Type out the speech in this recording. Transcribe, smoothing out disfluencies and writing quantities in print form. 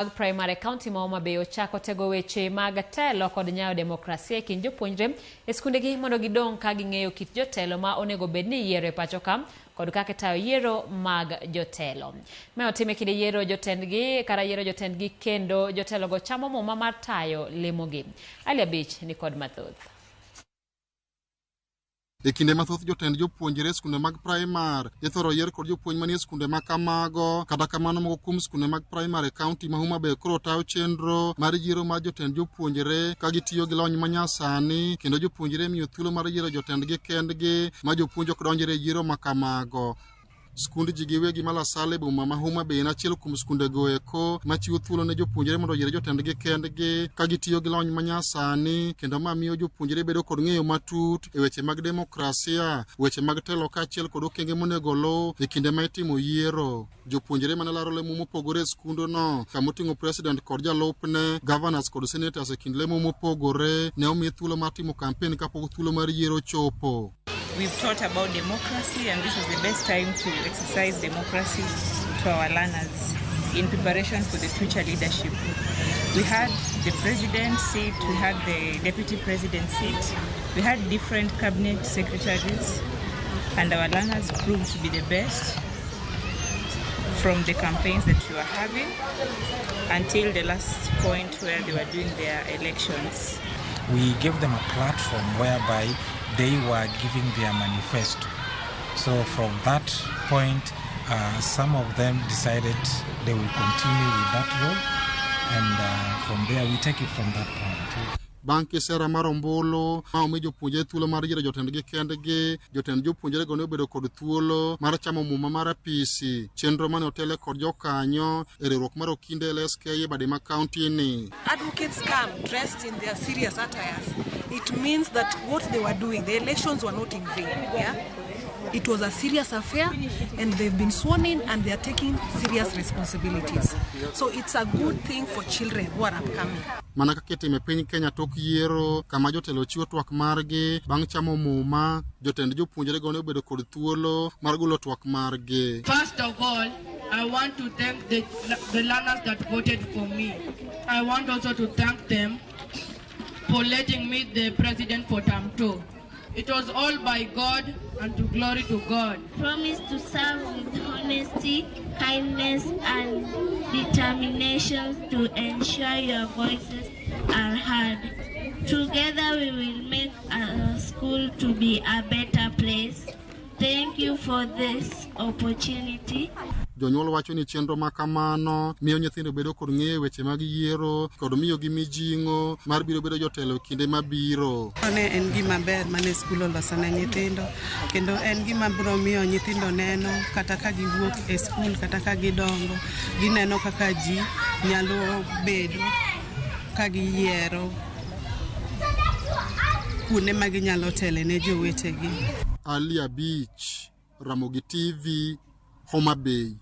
Mag primary e kaunti ma Homa Bay ochako tego weche mag telo kod nyayo demokrasia e kind jopuonjre e skundegi mondo gidong ka ging'eyo kit jotelo ma onego bed ni iyiero e pacho ka kod kaka itayo yiero mag jotelo. Mae otim e kinde yiero jotendgi kara yiero jotendgi kendo jotelogo chamo muma mar tayo lemogi. Ali Abich ni kod mathoth. E kinde mathoth jotend jopuonjre e skunde mag praimar ithoro yier kod jopuonj manie skunde ma kamago. Kata kamano moko kuom skunde mag praimar e kaunti ma Homa Bay koro tayo chenro mar yiero mar jotend jopuonjre ka gitiyo gi lony manyasani kendo jopuonjre imiyo thuolo mar yiero jotendgi kendgi ma jopuonj ok donjre e yiero ma kamago. Skund ji giwegi ma La Salle e boma ma Homa Bay en achiel kuom skundego eko machiwo thuolo ne jopuonjre mondo oyier jotendgi kendgi ka gitiyo gi lony manyasani kendo ma miyo jopuonjre bedo kod ng'eyo matut e weche mag demokrasia, weche mag telo kaachiel kod okenge monego oluw e kinde ma itimo yiero. Jopuonjre mane laro lemo mopogore e skundno kamoting'o president kod jalupne, governors kod senators e kind lemo mopogore ne omi thuolo mar timo kampen kapok thuolo mar yiero ochopo. We've taught about democracy, and this is the best time to exercise democracy to our learners in preparation for the future leadership. We had the president seat, we had the deputy president seat, we had different cabinet secretaries, and our learners proved to be the best from the campaigns that we were having until the last point where they were doing their elections. We gave them a platform whereby they were giving their manifesto. So from that point, some of them decided they will continue with that role, and from there we take it from that point. Bang' kisera mar ombulu ma omi jopuonjre thuolo mar yiero jotendgi kendgi, jotend jopuonjrego ne obedo kod thuolo mar chamo muma mar apisi, chenro mane otele kod jokanyo e riwruok mar Okinde LSK e bade ma kaunti ni. Advocates come dressed in their serious attires. It means that what they were doing, the elections were not in vain. Yeah? It was a serious affair, and they've been sworn in and they are taking serious responsibilities. So it's a good thing for children who are upcoming. Mana kaka itimo e piny Kenya tok yiero kama jotelo chiwo twak margi bang' chamo muma, jotend jopuonjrego ne obedo kod thuolo mar golo twak margi. First of all, I want to thank the learners that voted for me. I want also to thank them for letting me the president for term 2. It was all by God and to glory to God. Promise to serve with honesty, kindness, and determination to ensure your voices are heard. Together we will make our school to be a better place. Thank you for this opportunity. Jonyuol wacho ni chenro ma kamano miyo nyithindo bedo kod ng'eyo weche mag yiero kod miyogi mijing'o mar biro bedo jotelo e kinde mabiro. Ne en gima ber mane skul oloso ne nyithindo kendo en gima biro miyo nyithindo neno kata ka giwuok e skul kata ka gidongo gineno kaka ji nyalo bedo ka giyiero kuonde ma ginyalo tele ne jowetegi. Ali Abich, Ramogi TV, Homa Bay.